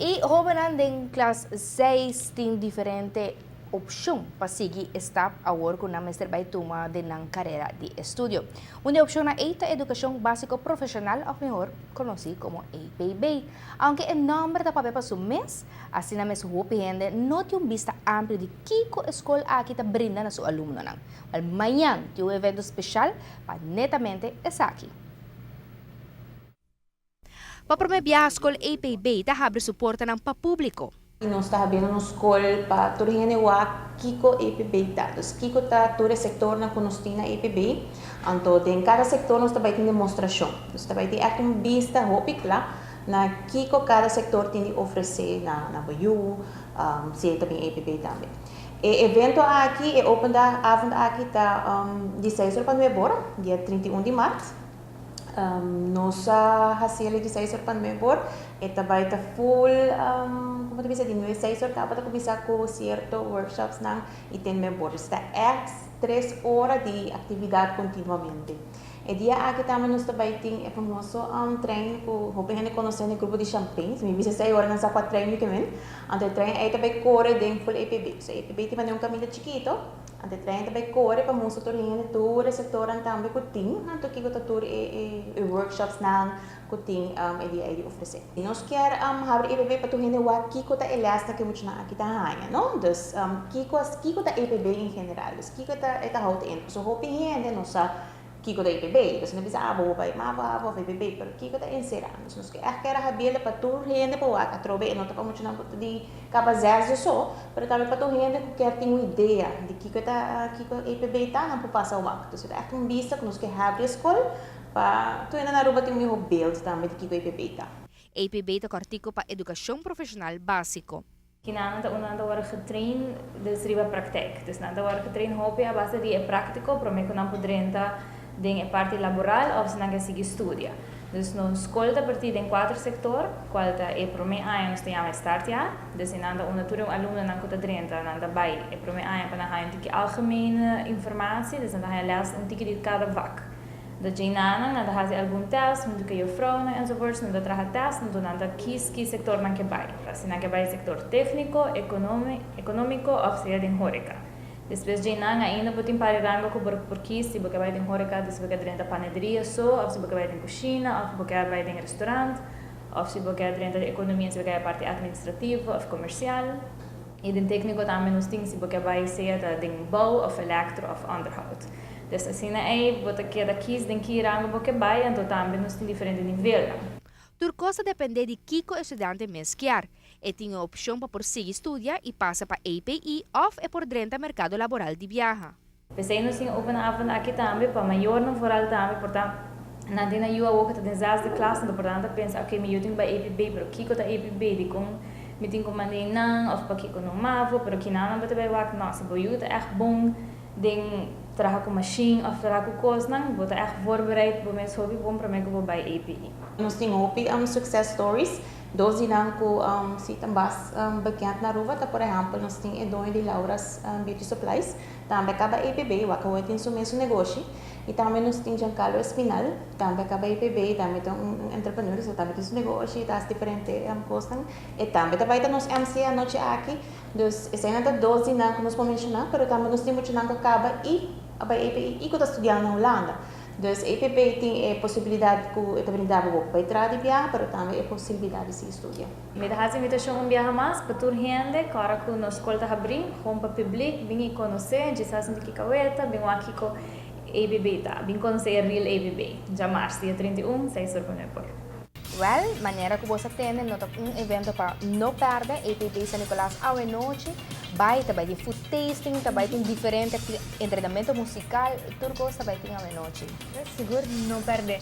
E hobennan den klas 6 tin diferente opcion pa sigui stap awor cu nan mester bay tuma den nan carera di estudio. Un opcion ta Educacion Basico Profesional, of mihor conoci como EPB. Aunke e nomber ta papia pa su mes, asina mes hopi hende no tin un bista amplio di kico e scol aki ta brinda na su alumnonan. Wel, mañan tin un evento special pa netamente esaki. Pa prome biaha scol EPB ta habri su portanan pa publico. Nos ta habriendo nos scol pa tur hende wak kico EPB ta. Dus kico ta tur sectornan cu nos tin na EPB. Anto, den cada sector nos tambe tin demostracion. Dus tambe tin echt un bista hopi cla na kico cada sector tin di ofrece na bo yiu, si tambe EPB tambe. E evento aki, e open avond aki ta di 6 or pa 9 or, dia 31 di maart. Nos a haci di 6 or pa 9 or, e tambe ta full, con ta bisa, di 9 6 or caba ta cuminsa cu cierto workshops nan y te 9 or. Ta echt 3 ora di actividad continuamente. E dia aki tambe nos tambe tin e famoso trein cu hopi hende conoce e grupo di champagne. Mi bisa 6 ora nan sa cua trein mi kiermen. Anto e trein ey tambe core den full EPB. So EPB tin un caminda chikito. Anto e trein tambe core pa mustra tur hende tur e sectornan tambe cu tin. Anto kico ta tur e workshops nan cu tin e dia ey di ofrece. Nos kier habri EPB pa tur hende wak kico ta e lesnan cu muchanan aki ta haya, no? Dus kico ta EPB en general? Dus kico ta e ta houdt in? So hopi hende no sa kico ta EPB. Dus nan bisa, ah, bo bay mavo, havo of EPB, pero kico ta encera? Dus nos echt kier habri'e pa tur hende pa wak atrobe e no ta pa muchanan di caba zesde so, pero tambe pa tur hende cu kier tin un idea di kico EPB ta, nan por pasa wak. Dus e echt un bista cu nos kier habri scol pa tur hende na Aruba tin un miho beeld tambe di kico EPB ta. EPB ta cortico pa Educacion Profesional Basico. Nan ta nan ta worden getraind dus riba praktijk. Dus nan ta worden getraind hopi a base di e practico, prome cu nan por drenta den e parti laboral of si nan kier sigui studia. Dus nos scol ta parti den cuater sector, cual ta e prome aña nos ta yama startjaar. Dus nan ta unda tur alumnonan cu ta drenta, nan ta bay e prome aña pa nan haya un tiki algemene informatie, dus nan ta haya les un tiki di cada vak. Daarna nan ta haci algun test, hunto cu juffrouwen enzovoorts, nan ta traha test, anto nan ta kies ki sector nan kier bay. Si nan kier bay sector tecnico, economico of sea den horeca. Despues di nan ainda bo tin par rango cu por kies si bo kier bay den horeca, si bo kier drenta panaderia so, of si bo kier bay den cushina, of bo kier bay den restaurant, of si bo kier drenta economia, si bo kier parti administrativo of comercial. Y den tecnico tambe nos tin si bo kier bay sea den bouw of elektro of onderhoud. Dus asina ey bo ta keda kies den ki rango bo kier bay, anto tambe nos tin diferente nivel. Tur cos ta depende di kico e studiante mes kier. E tin opcion pa por sigui studia y pasa pa EPI of e por drenta mercado laboral di biaha. Pesey nos tin open avond aki tambe pa mayornan vooral tambe por ta nan tin nan yiu awo cu ta den zesde klas, anto por tanto pensa, ok, mi yiu tin bay EPB, pero kico ta EPB, di con mi tin cu manda nan of pa kico no mavo, pero kinan nan bo ta bay wak, no, si bo yiu ta echt bon den traha cu machine of traha cu cosnan, bo ta echt voorbereid, bo mes hopi bon prome cu bo bay EPI. Nos tin hopi success stories. Dos di nan cu si ta bas bekend na Aruba, ta por ehempel, nos tin e doño di Laura's Beauty Supplies, tambe a caba EPB, wak awo tin su mes negoshi. Y tambe nos tin Giancarlo Espinal, tambe a caba EPB, tambe ta un entrepreneur, so tambe tin su negoshi, ta haci diferente cosnan. E tambe ta bay ta nos MC anochi aki. Dus esey ta dos di nan cu nos por menciona, pero tambe nos tin mucho nan cu caba y bay EPI y cu ta studiando na Hulanda. Dus EPB tin e posibilidad cu e ta brinda bo pa traha di biaha, pero tambe e posibilidad di sigui studia. Mi ta haci invitacion un biaha mas pa tur hende, cu ora cu nos scol ta habri, gewoon pa publico, bin y conoce, djis un tiki caweta, bin wak kico EPB ta, bin conoce e real EPB. Diamars, dia 31, 6 or pa 9 or. Well, manera cu bo a tende, no ta un evento pa no perde, EPB San Nicolas awe nochi, bay ta bay tin food tasting, ta bay tin diferente entrenamento musical, tur cos ta bay tin awe nochi. Sigur no perde.